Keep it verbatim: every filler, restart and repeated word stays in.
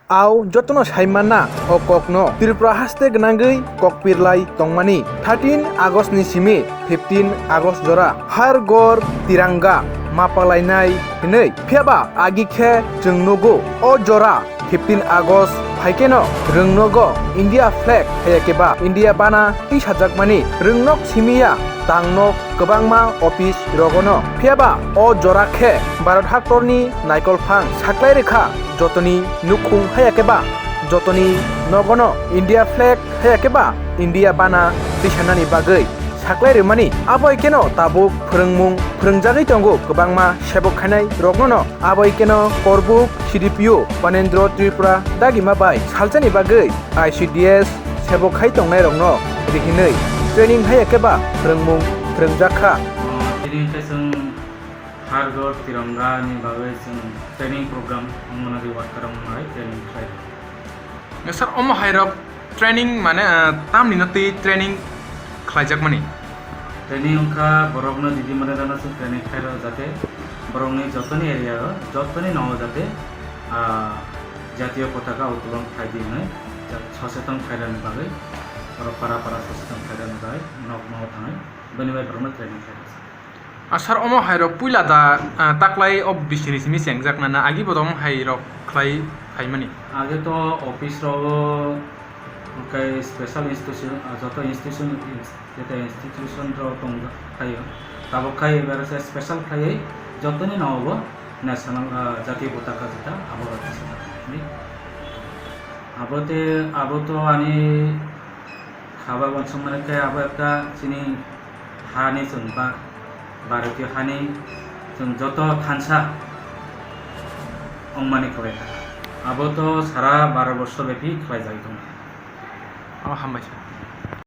Ao jotono saimanna o kokno Tripura haste gwnangwi kokpirlai tongmani thirteen August ni simi fifteen August jora Har Ghar Tiranga mapalainai hinwi. Phiyaba agi khe chwng nugo o jora fifteen August phaikeno rwngnogo India flag hayakeba India bana twisajakmani rwngnok simiya tangnok kwbangma office rogono. Phiyaba o jora khe Bharat haktorni naikolphang saklai rwkha jotoni nukhung hayakeba jotoni nogono India flag hayakeba India bana twisanani bagwi saklai rwmani. Aboikeno tabuk phwrwngmung phwrwngjagwi tongo kwbangma sebok khainai roknono. Aboikeno Korbuk C D P O Panendra Tripura dagima bai salsani bagwi I C D S sebok khai tongnairokno rihinwi training hayakeba phwrwngmung phwrwngjakha. Tini khe chwng Har Ghar Tiranga ni bagwi chwng training program wngmano di worker rok bai training khlai. Sir, omo hairok training mane, ah, tamni no twi training khlaijakmani? Training wngkha borokno didi mane rano chwng training khlai rw jate borokni jotoni area o jotoni nogo jate, ah, jatiyo potaka uttolon khlai di hinwi soseton khlai rwni bagwi borok para para soseton khlai rwni bagwi nok nogo thangwi bini bai borokno training khlai rw. Ah, sir, omo hairok puila da, ah, taklai o bisini simi chengjak na, na agi bo omo hairok khlai phaimani? Age to office rogo hwnkhe special institution, ah, joto institution, joto institution rok tong khlaio. Tabuk khai ebar se special khlaiwi jotoni nogo national, ah, jatiyo potaka jeta abo rok se. Abo te, abo to ani Haba uansukmani khe abo ekta chini hani chwng ba Bharatiyo hani chwng joto thansa wngmani kwlai kha. Abo to sara Bharat borsho bepi khlaijagwi tongo. Oh, hambai sir.